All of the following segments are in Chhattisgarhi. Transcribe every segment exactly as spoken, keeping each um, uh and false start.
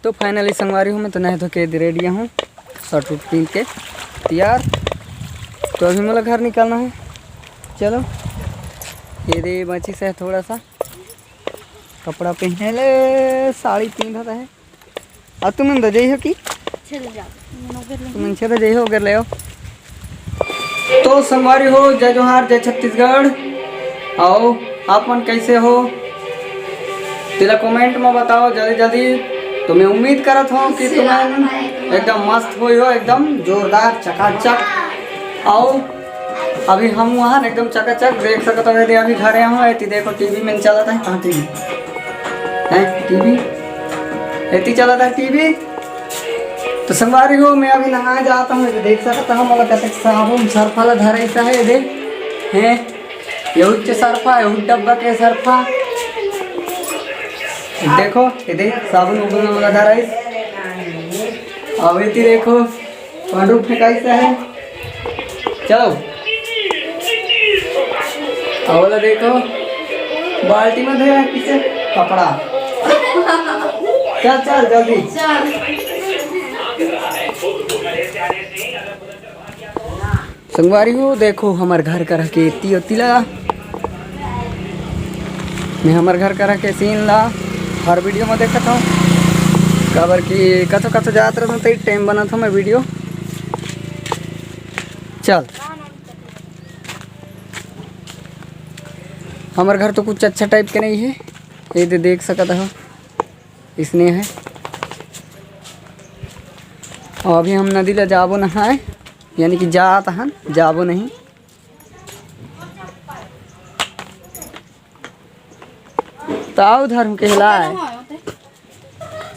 तो finally संगवारी हो, मैं तो नहा धो के ready हूँ, शर्ट उर्ट पहन के तैयार। तो अभी मोला घर निकलना है। चलो, ये दे बची से थोड़ा सा कपड़ा पहने ले, साड़ी पहनत है। और तुम अंदर जाइयो कि? चल जा, तुम अंदर जाइयो, अगर ले आओ। तो संगवारी हो, जय जोहार, जय छत्तीसगढ़। आओ, आप मन कैसे हो, तेला comment में बताओ जल्दी जल्दी। तो मैं उम्मीद करत हूँ कि तुम एकदम मस्त होई हो, एकदम जोरदार, चकाचक। आओ, अभी हम वहाँ एकदम चकाचक देख सकत हो। यदि अभी घरे हूँ, एती देखो टीवी में चलत है। कहाँ टीवी है? टीवी एती चलत है, टीवी। तो संगवारी हो, मैं अभी नहाए जाता हूँ। ये देख सकता हूँ, मोला कतेक साबुन सरफा ला धराइस है। ये दे, हैं, ये उच्च सरफा है, उच्च डब्बा के सरफा। देखो, ये दे, साबुन उबुन मोला धराइस। अब एती देखो, पांडू फेंकाइस है। चलो, अउ ओला देखो, बाल्टी में धरे किसे कपड़ा। चल, चल, जल्दी। चल। संगवारी हो, देखो हमर घर करा के एती ओती ला। मैं हमर घर करा के scene ला हर video में देखत हूँ, काबर कि कथो कथो जात रहत हूँ, तो time बनात हूँ मैं video। चल, हमर घर तो कुछ अच्छा type के नहीं है, ये दे देख सकत हो, इसने है। और अभी हम नदी ला जाबो नहाए, यानी कि जात हन, जाबो नहीं। तो आओ धर्म के हिलाए।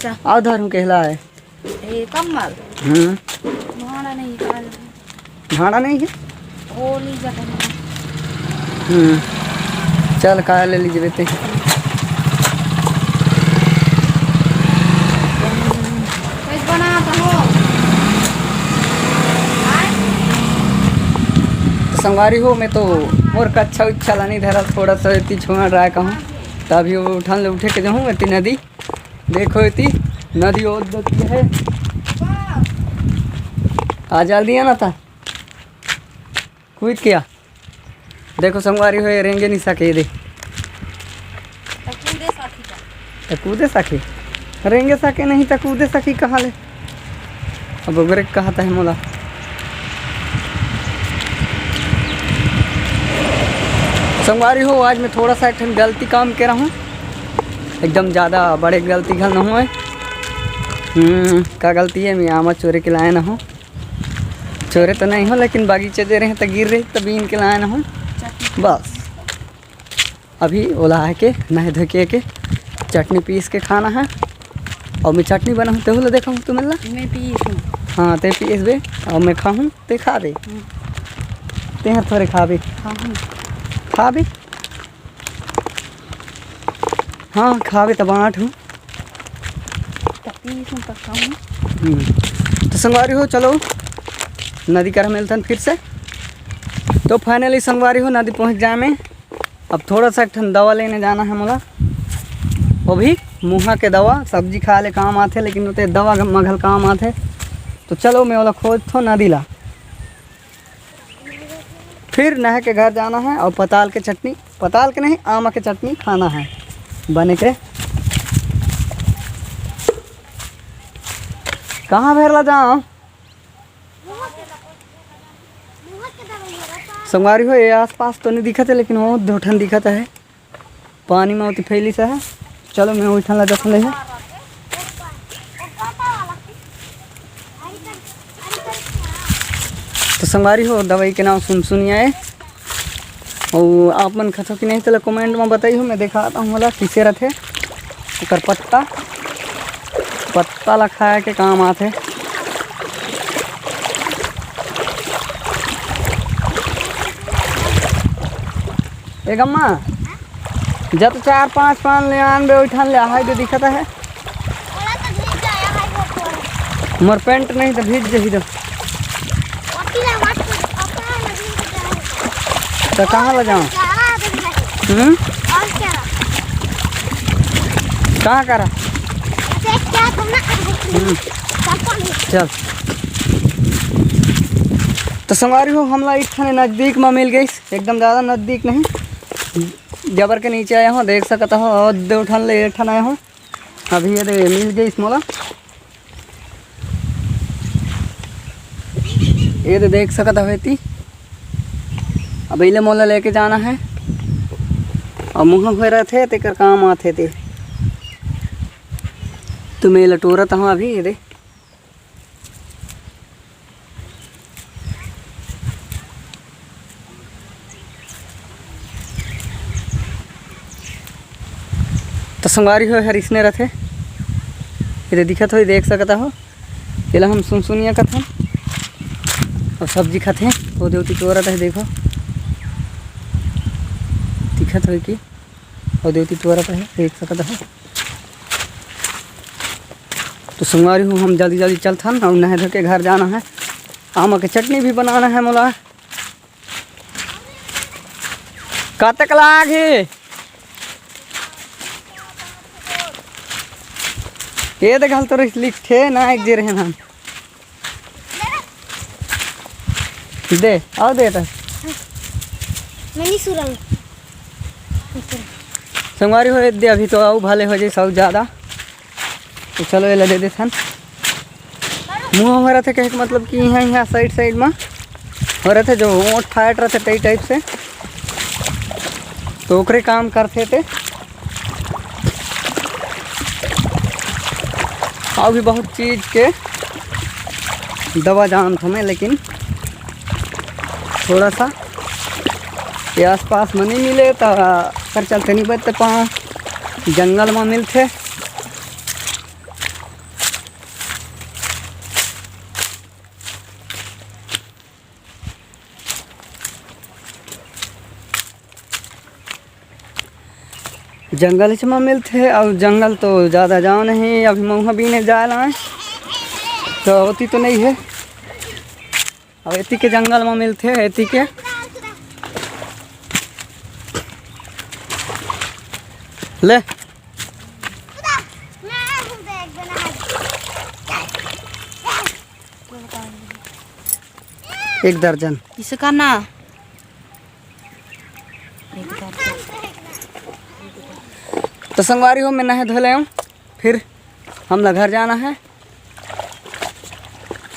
चा। आओ धर्म के हिलाए। ए, कम्बल। हम्म। भाड़ा नहीं, कहाँ जाए? भाड़ा नहीं है? ओ, ले जा कहीं। हम्म। चल, काय ले लीजिए बेटे। कुछ बना तो हो। आय? तो संगवारी हो, मैं तो मोर कच्छा उच्छा ला नहीं धरा, थोड़ा सा एती छोड़ रहा कहूँ। तभी वो उठान ले उठे के जाऊँ एती नदी। देखो, एती नदी और दती है। आ, जल्दी आना था। कूद के आ। देखो, संगवारी हो, ये रेंगे नहीं सके, ये दे। त कूदे सकी का? त कूदे सके? रेंगे सके नहीं, त कूदे सकी कहाँ ले? अब ओकरे कहत है मोला। संगवारी हो, आज मैं थोड़ा सा एक ठन गलती काम के रहूँ, एकदम ज़्यादा बड़े गलती घल न होए। हम्म, का गलती है? मैं आमा चोरे के लाए न हूँ, चोरे तो नहीं हो, लेकिन बगीचे दे रहे तो गिर रही, तो बीन के लाए न हूँ। बस। अभी ओला आके नहा धो के, के चटनी पीस के खाना है। और मैं चटनी बनाहूँ, तेहू ला देखाहूँ तुम्हें ला। मैं पीस हूँ। हाँ, ते पीस बे, और मैं खाहूँ, ते खा बे। हम्म। ते हर थोड़े खा बे। खाहूँ। खा बे। हाँ, खा बे, तब आठ हूँ। त पीस हूँ, त खाहूँ। हम्म। तो संगवारी हो, चलो नदी करा मिलथन फिर से। तो finally संगवारी हो, नदी पहुँच जाए में। अब थोड़ा सा एक ठन दवा लेने जाना है मोला, वो भी मुहा के दवा। सब्जी खाए ले काम आथे, लेकिन ओते दवा म घल काम आथे। तो चलो, मैं ओला खोजथों नदी ला, फिर नहा के घर जाना है और पताल के चटनी, पताल के नहीं, आमा के चटनी खाना है बने के। कहाँ भेर ला जाओ? संगवारी हो, ये आसपास तो नहीं दिखत है, लेकिन वो दो ठन दिखत है। पानी में ओती फैली से है। चलो, मैं ओई ठन ला देखन ले है। तो संगवारी हो, दवाई के नाम सुनसुनिया है। अउ आप मन खाथो कि नहीं, तेला comment में बताइहो, मैं देखात हूँ मोला किसे रथे ओकर पत्ता। पत्ता ला खाए के काम आथे। ए गम्मा, जब चार पांच पान ले आन बे, ओइठन ले, हाय दे दिखत है। ओला तो भीज जाया है वो तो। मोर पैंट नहीं तो भीज जही दो। ओती ले मत, अपना ले भीज जाए। तो कहाँ ले जाऊँ? जाड़ा दिन है। हम्म? और क्या? कहाँ करा? अबे क्या तुमने हम्म, चल। तो संगवारी हो, हमला एक ठन नजदीक म मिल गइस, एकदम ज़्यादा नजदीक नहीं, जबर के नीचे आया हूँ, देख सकत हो, और दो ठन ले एक ठन आया हूँ। अभी ये दे मिल गइस मोला, ये दे देख सकत हो एती। अब इले मोला लेके जाना है, और मुँह होए रहथे तेकर काम आथे ते। तो मैं एला टोरत हूँ अभी, ये दे। तो संगवारी हो, हर इसने रथे, ये दे दिखत हो, ये देख सकता हो, एला हम सुनसुनिया कथन, और सब्जी खाथे। वो देवती टोरत है, देखो, दिखत हो कि, और देवती टोरत है, देख सकता हो। तो संगवारी हो, हम जल्दी जल्दी चलथन और नहा धो के घर जाना है। आमा के चटनी भी बनाना है मोला। कतक लागही? ये देख, घल तो लिख थे ना, एक जे रहन हम। दे, आओ दे तो। मैं नहीं सुरंग। संगवारी हो, दे, अभी तो आओ, भले हो जाए सब ज़्यादा। तो चलो, ये ला दे देथन। मुँह हो रहा था, कहे के मतलब कि यहाँ, यहाँ side side में हो रहा था, जो ओंठ फाट रहा था, कई type से, तो ओकरे काम करथे ते। और भी बहुत चीज़ के दवा जानत हूँ मैं, लेकिन थोड़ा सा ये आसपास में नहीं मिले, तो कर चलते नहीं बचते पाऊँ, जंगल में मिलते। जंगल च म मिलथे, अउ जंगल तो ज़्यादा जाओ नहीं, अभी मउहा बीने जाए ला, तो ओती तो नहीं है। अब एती के जंगल म मिलथे, एती के ले। एक दर्जन। इसका ना। एक दर्जन। तो संगवारी हो, मैं नहे धो ले हूँ, फिर हमला घर जाना है।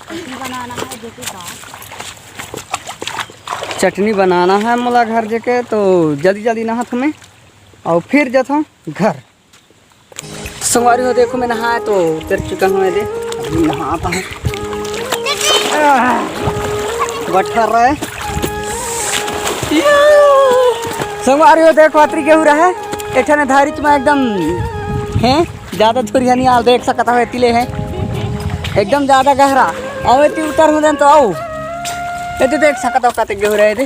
चटनी बनाना है, देखो का। चटनी बनाना है मोला घर जेके, तो जल्दी जल्दी नहात हूँ मैं और फिर जात हूँ घर। संगवारी हो, देखो, मैं नहाए तो उतर चुका हूँ, ये दे, अभी नहाता हूँ। आह, बट्ठा रहे। संगवारी हो, देखो, अतरी गेहूँ रहे, एक ठने धारी चुमा एकदम है, ज़्यादा थोड़ी हनी आल देख सकता हो, एती ले है, एकदम ज़्यादा गहरा। अउ एती उतर हो देन तो आओ, एती देख सकता हो, कते गेहूँ रहे दे।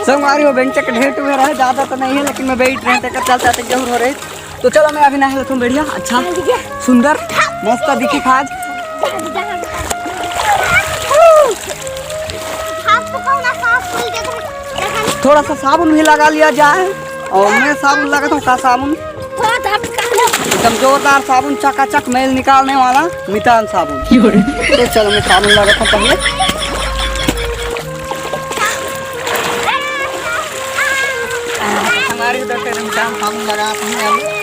संगवारी हो, बेंचक ढेर टुहे रहे, ज़्यादा तो नहीं है, लेकिन मैं बैठ रहे थे, चल चलते जरूर हो रहे। तो चलो, मैं अभी नहा लेता हूँ, बढ़िया, अच्छा, सुंदर, मस्त दिखी खाज। थोड़ा सा साबुन भी लगा लिया जाए, और मैं साबुन लगाता हूँ, का साबुन? एकदम जोरदार साबुन, चकाचक मैल निकालने वाला मितान साबुन। तो चलो, मैं साबुन लगाता हूँ पहले। हमारे उधर से मितान साबुन लगाता हूँ।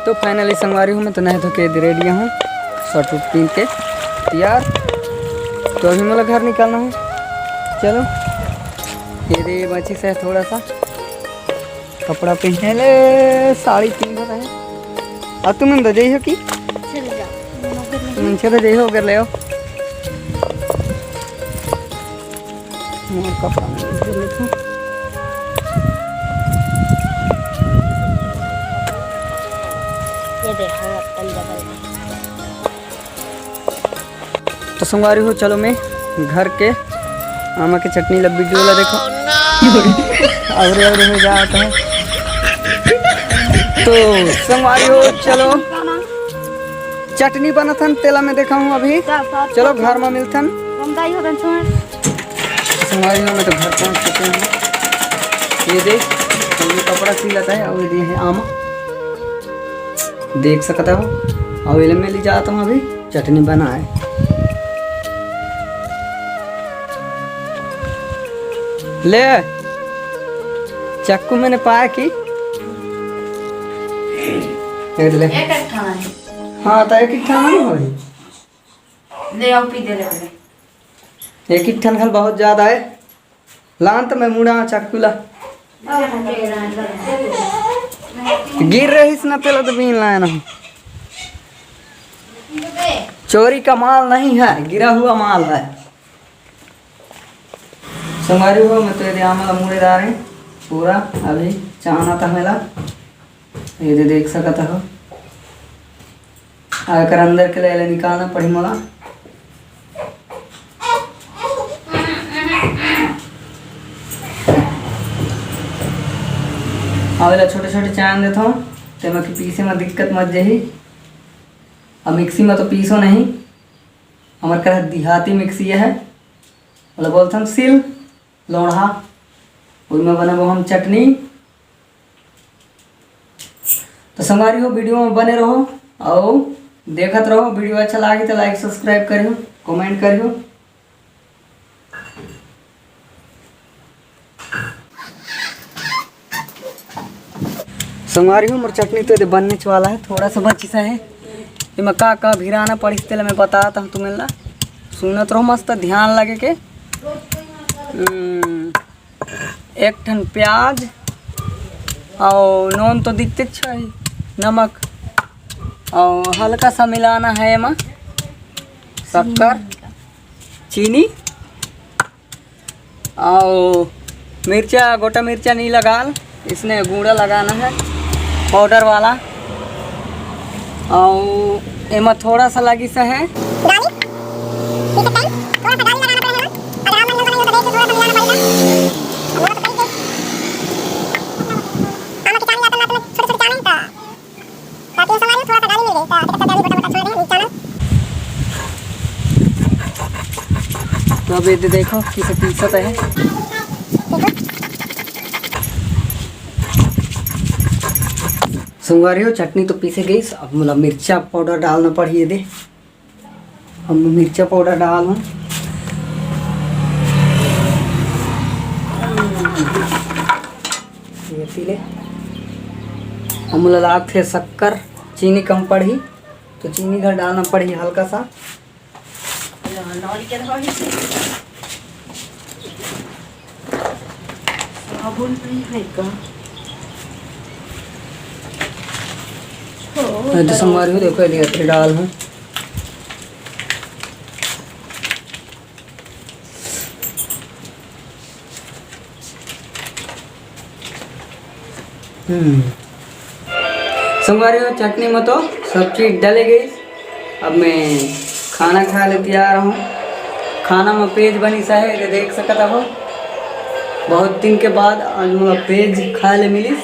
तो finally संगवारी हो, मैं तो नहा धो के ready हूँ, शर्ट उट पहन के तैयार। तो अभी मोला घर निकलना है। चलो, ये दे बची से थोड़ा सा कपड़ा पहने ले, साड़ी पहन रहे। और तुम तो जइहो कि? चल जा। तुम तो जइहो, अगर ले आओ। मोर कपड़ा में गिर लेथों। ये देखो, अपन बगल में। तो संगवारी हो, चलो मैं घर के आमा के चटनी ला, video ला देखो। और, और हो जाता है। तो संगवारी हो, चलो चटनी बनत हन, तेला मैं देखा हूँ अभी। चलो घर में मिलथन। संगवारी हो, मैं तो घर पहुँच चुके हूँ। ये देख, हम ये कपड़ा सिलत है और ये दे है आमा, देख सकता हो। और ये ले मैं ले जाता हूँ अभी चटनी बनाए। ले, चाकू मैंने पाया कि ये ले। एक एक ठन है। हाँ, तो एक एक ठन नहीं होही। ले आओ, पी दे ले। एक एक ठन घल बहुत ज्यादा है। लान तो मैं मुड़ा चाकू ला। गिर रहिस ना, तेला तो बीन लाए ना। चोरी का माल नहीं है, गिरा हुआ माल है। संगवारी हो, मैं तो ये दे आमा ला मुड़े डारे पूरा, अभी चाना था मेला। ये दे देख सकत हो। आ, एकर अंदर के ले, ले निकालना पड़ी मोला। अब एला छोटे-छोटे चान देथव, तेमा के पीसे म दिक्कत मच जाही। अब मिक्सी म तो पीसो नहीं, हमर करा देहाती मिक्सी हे, ओला बोलथन सिल लोढ़ा, ओमा बनाबो हम चटनी। तो संगवारी हो, video में बने रहो और देखत रहो। Video अच्छा लागे तो like subscribe करियो, comment करियो। संगवारी हो, मोर चटनी तो ये दे बनने वाला है, थोड़ा सा बचिस है। एमा का का भिराना पड़िस तेला मैं बतात हूँ तुमन ला, सुनत रहो मस्त ध्यान लगे के। हम्म। एक ठन प्याज अउ नून तो दिखतेच है, नमक अउ हल्का सा मिलाना है एमा शक्कर, चीनी अउ मिर्चा, गोटा मिर्चा नहीं लगाल, इसने गूड़ा लगाना है powder वाला। अउ एमा थोड़ा सा लगिस है। डाली, ठीक है, थोड़ा सा डाली लगाना पड़ेगा ना। अगर आप मन लोग बनाइए तो देख के थोड़ा सा मिलाना पड़ेगा। हम लोग तो कहीं गए। हम लोग किसान जाते ना, तो छोटे छोटे चाने तो, ताकि संभालिए, थोड़ा सा डाली मिल गई तो अधिकतर डाली बटा बटा छोड़ दें, नीचे ना। तो अब ये दे देखो, किसे पीसत है। देखो। संगवारी हो, चटनी तो पीसे गई, अब मोला मिर्चा powder डालना पड़ही। ये दे, हम मिर्चा powder डाल हूँ। ये पी ले। अब मोला लागथे शक्कर, चीनी कम पड़ही, तो चीनी घर डालना पड़ही हल्का सा। साबुन नहीं है का? मैं तो संगवारी हो, देखो, ये डाल हूँ। हम्म। संगवारी हो, चटनी में तो सब चीज डले गई। अब मैं खाना खाए ले तैयार हूँ। खाना में पेज बनिस हे, ये देख सकत हो। बहुत दिन के बाद आज मोला पेज खाए ले मिलिस।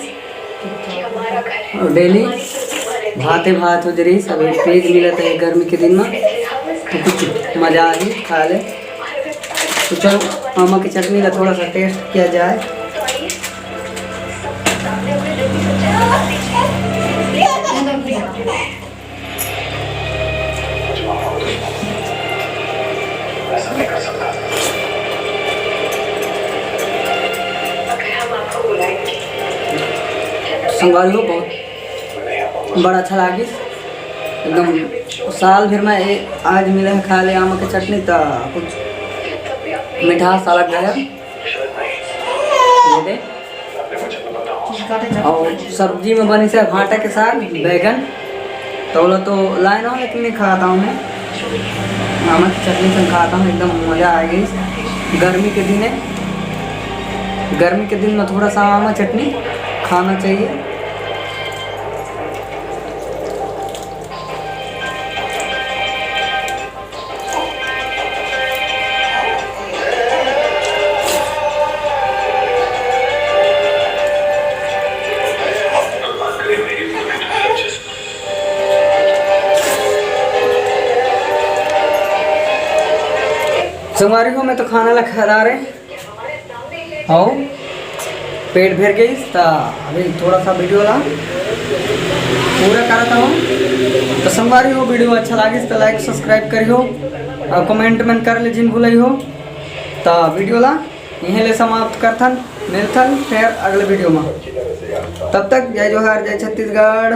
और daily भाते भात हो जरिस, अभी पेज मिलत हे गर्मी के दिन में, तो कुछ मजा आही खाए ले। तो चलो, आमा की चटनी का थोड़ा सा taste किया जाए। संगवारी हो, बहुत बड़ा अच्छा लागिस एकदम। साल भर में ए-, आज मिले हे खाए ले आमा के चटनी, त कुछ मिठास अलग हे। ये दे। अउ सब्जी में बनिस हे भांटा के साग, बैगन। त ओला तो लाए नों, लेकिन नइ खात हंव मैं। आमा के चटनी संग खात हंव, एकदम मजा आ गे। गर्मी के दिन हे, गर्मी के दिन में थोड़ा सा आमा चटनी खाना चाहिए। संगवारी हो, मैं तो खाना ला खा डारे हंव, पेट भर गइस, त अभी थोड़ा सा video ला पूरा करत हंव। त संगवारी हो, video अच्छा लागिस त like subscribe करिहो अउ comment मन करे ले झिन भुलइहो। त video ला इहें ले समाप्त करथन, मिलथन फेर अगले video में। तब तक जय जोहार, जय छत्तीसगढ़।